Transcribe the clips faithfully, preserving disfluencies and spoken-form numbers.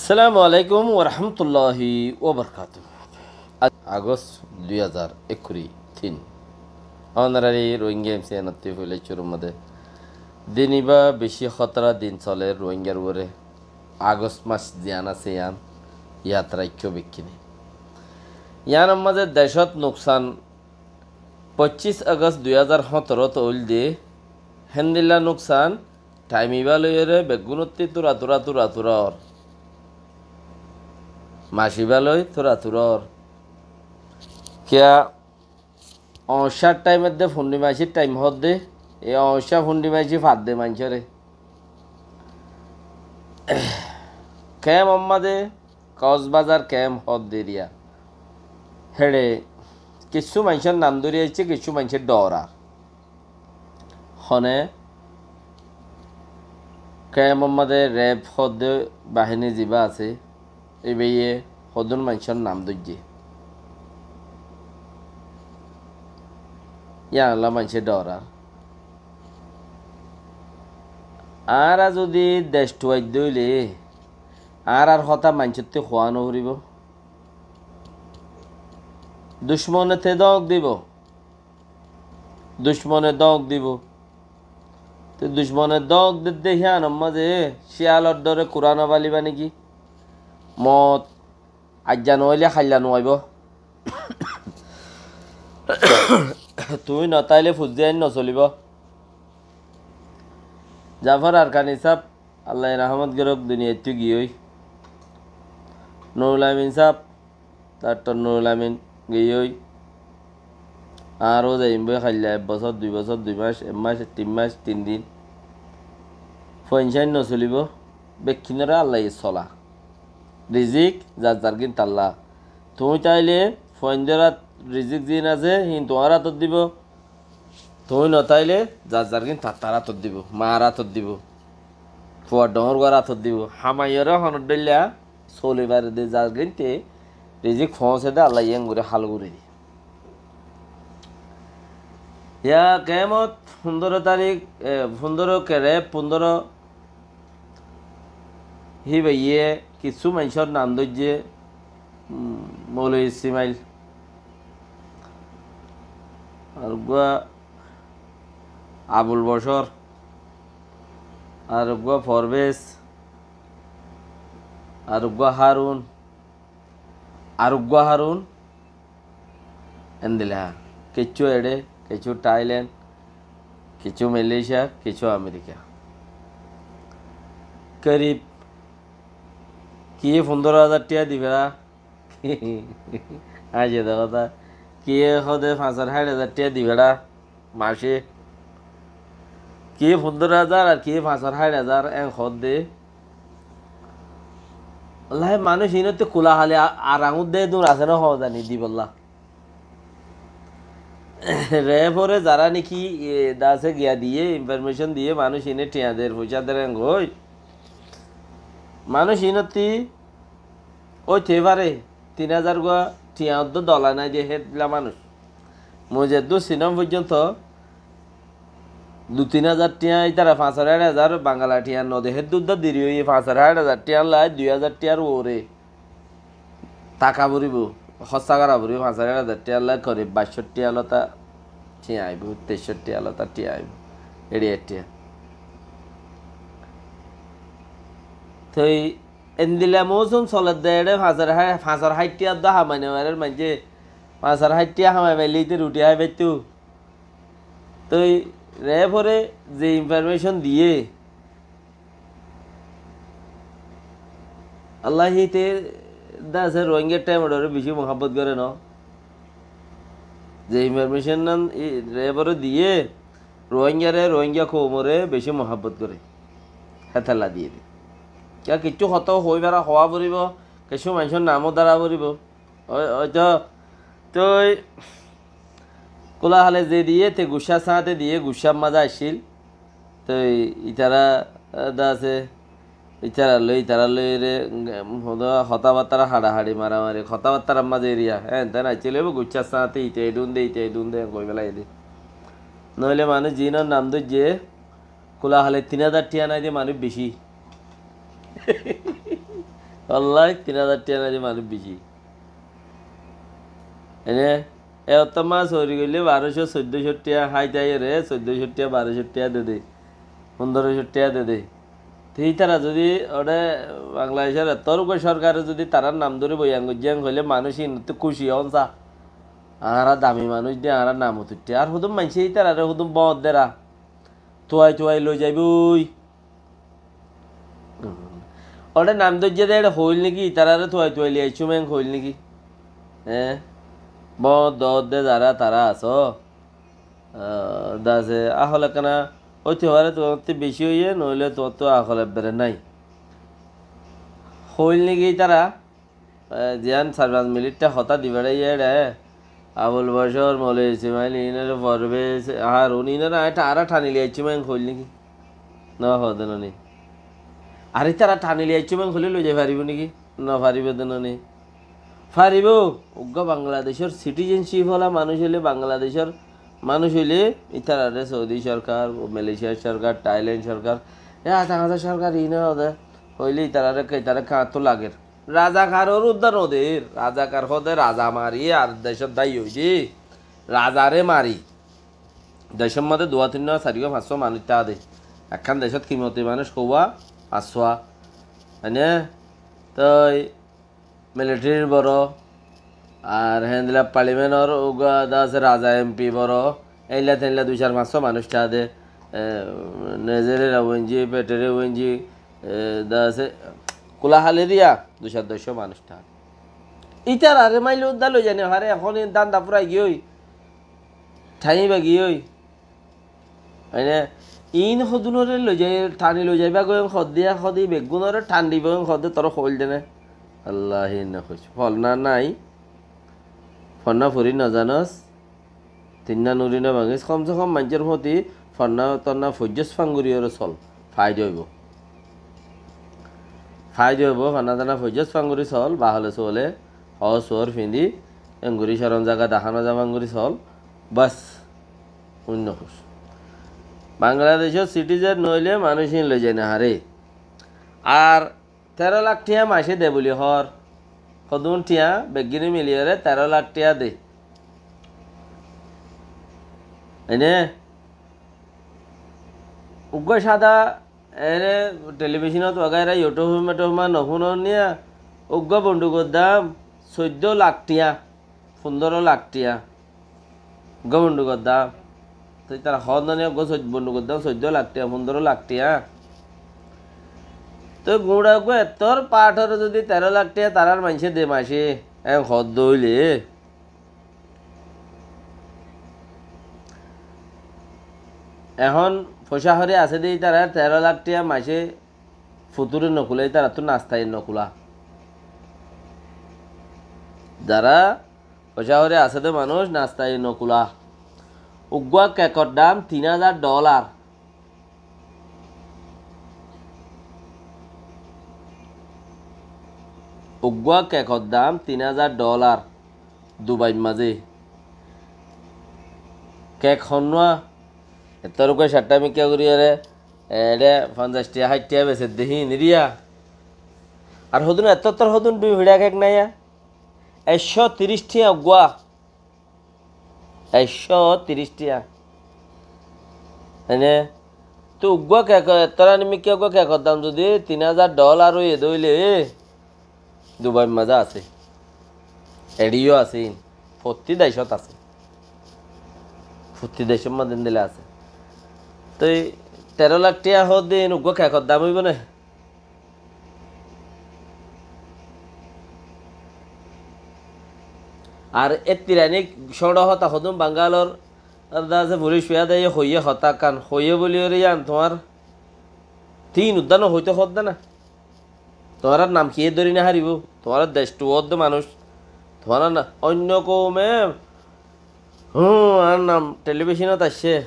Assalamu alaikum warahmatulláhi wabarakátuhu. Agost dui házar ekkuri tin. Ónorari Rohingya M C N ottú foila cúrur mazé din ibá beci hótara din soler Rohingyar uore. Agost mas ziyan asé yián yad raikkó bekkúne. Yiánor mazé decót nuksan Pocís Agost dui házar hóñtoro ot óilde, héndilla nuksan thaim ibá loiyóre beggúnottí tura tura tura tura ór. Mac ibá loi tura tura ór. Kiyá, oñcár thaim edde funni macír thaim hoódde, e oñcá funni mací fadde maincóre. Kemp ammá de Kosbazar kemp hoódde eriya. Héçe kissú maincór nam dóri aiccé, kissú maincé dhoorar. Hone kemp ammá de reb hoódde bahíni zibá asé, ibáye hodún maincór nam dóijje. Yíanolla maincé dhoorar. Añára zudi dec thuaidde óile, añárar hotá maincóttu huá noforibó. Ducmone te dóñk dibó. Ducmone dóñk dibó. Te ducmone dóñk dedde híyanor mazé cíyalor dhore kurá nofaliba néki? Moot aijja noóile hailla nuaibó. Tuñí notáile fuzzi ain nosolibó. Zafar Arkani sáb, Allaye rahmot gorók, duniyaittú giyói. Nurul Amin sáb, Daktor Nurul Amin giyói. Añára zaiyum boi hailla ek bosór, dui bosór, dui mac, ek mac, tin mac, tin din. Fuain sáin nosolibó, bekkúnore Allaye sola. Rizik zar zargín talla. Tuñí táile fuaindór át rizik ziín asé, híin tuáñr átot dibó. Tuñí notáile zar zargín tattar átot dibó, maar átot dibó. Fuar dhoóñr guár átot dibó. Hamaiyóre honor dhoilla soli fare de zargínte rizik foóñse de Allaye yían gorí hál gorí di. Yá kemot fundóro tarík, e, fundóro kere, fundóro híbaye kissú maincór nam dóijje, um, Moulovi Ismail, ar uggúa Abul Bocór, ar uggúa Forbes, ar uggúa Harun, ar uggúa Harun, endilla. Kissú eçé, kissú Thailand, kissú Malaysia, kissú America. Karib kiyé fundóro házar thiañ di fera. Añí zede hotá, kiyé hoóde fañsor háit házar thiañ di fera. Mace ki fundóro házar ar ki fañsor háit házar en hoódde. Wallái manúic iínotte kula hali a-, ar añgúr de dun asé no hoó zani dibolla. Re fore zará niki, e, dase giya diye, information diye, manúic iíne thiañ der, foicá der en hoi. Manúic iínotti óite fare, tin házar gua thiañ uddá dola nai de hédilla manúic. Mui zeddúr sinám foijjonto dui tin házar thiañ, ítara fañsor háit házar Bangala thiañ no de, héddur uddá deri óiye fañsor háit házar thiañ lai dui házar thiañr uore taka foribó, hóssa gora foribó, fañsor háit házar thiañ lai korib baicór thiañ lota thiañ aibó, teicór thiañ lota thiañ aibó, eçiya thiañ. Toi endilla mousum soler de, eçe fañsor há-, fañsor háit thiañ uddá hamai no farer maincé, fañsor háit thiañ hamai faile íte ruthi hái faitto. Toi re fore ze information diye, Allah híte dase Rohingya thaimoré beci muhabbot gore no. Ze information nan i re fore diye, Rohingyare, Rohingya koumore beci muhabbot gore. Hétolla diye de. Kiyá kissú hotá hoi fara hoá foribó, kissú maincór namó dara foribó. Ói, ói to, toi kula hale ze diye, te guccár sañte diye, guccár mazé accíl. Toi itara, e, dase, itara loi, itara loi re, em, hoda, hotábattára haçahaçi, maramari, hotábattára mazé eriya, hé, enten accíl óibo, guccár sañte ite edún de, ite edún de, en hoi félaiye de. Noile manúic ziínor nam dóijje, kula hale tin házar thiañ nai de manúic beci. Wallái, tin házar thiañ nái de manúic beci. Ene, e ottó mas sóri goille baró cót, soiddó cót thiañ, hái táiyore soiddó cót thiañ, baró cót thiañ de de, fundóro cót thiañ de de. Te ítara zodi ore Bangladecor ettór uggwá sorkare zodi tarár nam dóri boyan goijjé hoile manúic inottú kúci óon sa. Añára dami manúic de, añára nam utuitte. Ar hodún maincé ítarare hodún bóñt dera. Tuai tuai loi zaibói. Ore nam dóijje de ere hoil niki, ítarare tuai tuai loi aiccúm en hoil niki? Eé? Bóñt doódde zará tará asó. Ah, dase ahol ekkana óite fare tuáñttú beci óiye, noóile tuáñttú ahol ebbere nái. Hoil niki ítara? Eh, ziyán sair fañs minit hotá di beçáiye eçe, Abul Bocór, Moulovi Ismail, inore Forbes, Harun, inore añí tha-, añára thani loi aiccúm en hoil niki? No hoó de no ni. Ar ítara thani loi aiccúm en hoile loi zai faribó niki? No faribó de no ni. Faribó. Uggwá Bangladecor citizenship ola manúic óile, Bangladecor manúic óile, ítarare Saudi sorkar, Malaysia sorkar, Thailand sorkar, e hañsa hañsa sorkar ine hoó de, hoile ítarare ke-, ítara kañttú lager. Razakaror udda no der, razakar hoó de raza mari ar decót dái óiye, razare mari. Decór mazé duwá tinnúa, sairgúa, fañssúa manúic táke de. Ekkán decót kimoti manúic hoówa, fañssúa. Ene? Toi militarir boro, ar héndilla parliamentor uggwá de asé raza, M P boro, éilla teilla dui sair fañssúa manúic táke de, e, nezerera uinji, peterera uinji, e, de asé, kula háli diya, dui sair doccúa manúic táke de. Ítarare maile udda loi zai no fare, ehón in danda furai giyói, thañi ba giyói. Mane, in hodúnore loi zai, thani loi zaiba goi hoó de, hoó de, beggúnore than diba goi hoó de, toré hoil de né. Allah, in no hoic. Folna nai, fonna fori no zanos, tinna nuri no bangis, kom se kom maincór foti fonna tonna foijjós fanguri ore sol, faida óibo. Faida óibo, fonna tonna foijjós fanguri sol, bahole sole, hó suor findi, enguri coron zaga dahá no za fanguri sol, bas. Uinno hus. Bangladecor citizen noile manúic in loi zai no fare. Ar teró lak thiañ mace de buli hoór. Hodún thiañ beggíne miliyóre teró lak thiañ de. Ene? Uggwá sada ere televisionot wagaira YouTube-e no fúnon niya, uggwá bondugor dam soiddó lak thiañ. Fundóro lak thiañ. Uggwá bondugor dam. Toi tara hoó de né, uggwá soid-, bondugor dam soiddó lak thiañ, fundóro lak thiañ. Toi guñça uggwá ettór pathóre zodi teró lak thiañ tarár maincé de mace, en hoó de óile. Ehón foicá hori asé de ítarar teró lak thiañ mace futúre no kula, ítarattú nasta in no kula. Zara foicá hori asé de manúic nasta in no kula. Uggwá kekor dam tin házar dholar. Uggwá kekor dam tin házar dholar. Dubair mazé. Kek honnúa? Ettór uggwá satta mikká gori ore, ere fonzaic thiañ, háit thiañ beser de híin iriya. Ar hodún ettór hodún dui fiça kek naiya? Ekcó tiríc thiañ uggwá. Ekcó tiríc thiañ. Ene, to uggwá kek, ettór ani mikká uggwá kekor dam zodi tin házar dholar óiye de óile, Dubair mazé asé. Eçé yó asé ín. Fottí decót asé. Fottí decór mazé endilla asé. Toi teró lak thiañ hoó de ín uggwá kekor dam óibo né? Ar ettir ani cóñço hotá hodún Bangalor, ar de asé fulic fiyá de hoiye hotá kan, hoiye buli ore yián tuáñr tin uddá no hoito hoó de na. Tuáñrar nam kiyé dóri no faribó? Tuáñrar dec tuwódde manúic. Tuáñrar na-, oinno koume, hú, añár nam televisionot aiccé.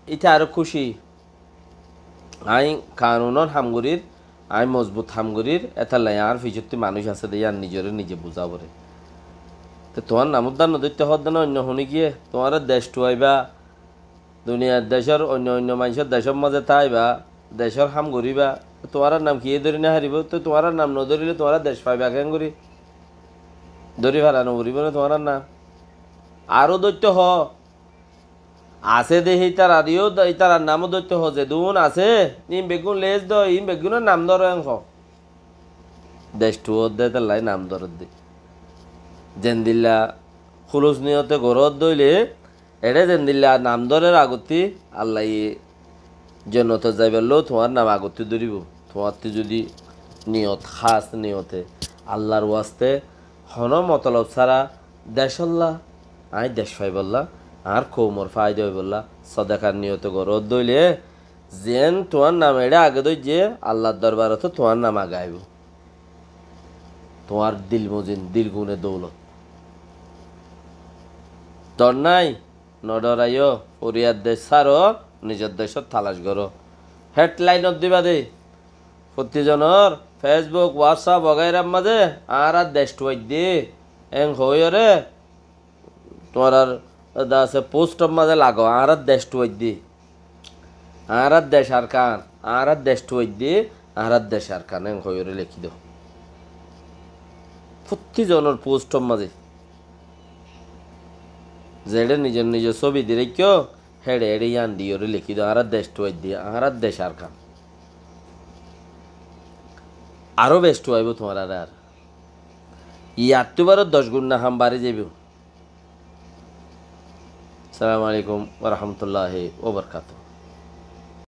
Íte aró kúci. Añí kanunor ham gorír, añí mozbut ham gorír, étalla añár ficottí manúic asé de, yían nizoré nize buzá foré. Te tuáñr nam uddá no dóitte hoódde na oinno hone giyé, tuáñra dec tuwaiba, duniyar decór, oinno oinno maincór decór mazé táiba, decór ham goríba, Tuáñrar nam kiyé dóri nofaribó? Toi tuáñrar nam nodórile tuáñra dec faiba keéngorí? Dóri fela noforibó né tuáñrar nam? Aró dóitto hoó. Asé de hítarar yó, hítarar namó dóitto hoó, zedún asé, ín beggún les dó, ín beggúnor nam dóro en hoó. Dec thuwódde étella nam dórodde. Zendilla húlus niyote goródde óile, eçé zendilla nam dórer agottí, Allaye jonnotot zaiballóu tuáñr nam agottí dóribo. Tuáñttí zudi niyot, hás niyote, Allar waste, honó motolob sára, decólla, aññí dec faibolla, añár koumor faida óibolla, sodekar niyote goródde óile, ziyán tuáñr nam eçé age dóijje, Allar dorbarottú tuáñr nam age aibó. Tuáñr dil mozin, dil gune doulot. Dor nái, nodhoraiyó, foriyar dec sáro, nizor decót talac goró. Hedlainot diba de, fottí zonor Facebook, WhatsApp wagairar mazé añárar dec thuaidde, en hoóiyoré, tuáñrar dase postor mazé lagó, añárar dec thuaidde. Añárar dec Arkan, añárar dec thuaidde, añárar dec Arkan, en hoóiyoré lekí do. Fottí zonor postor mazé. Zeçé nizor nizor sóbi di raikkó, héçe héçe yían diyoré lekí do, añárar dec thuaidde, añárar dec Arkan. Aró bec thuaibó tuáñrare ar. Yattú baró doc gunna ham bari zaibó. Assalamu alaikum wa rahmatullahi wa barakatuhu.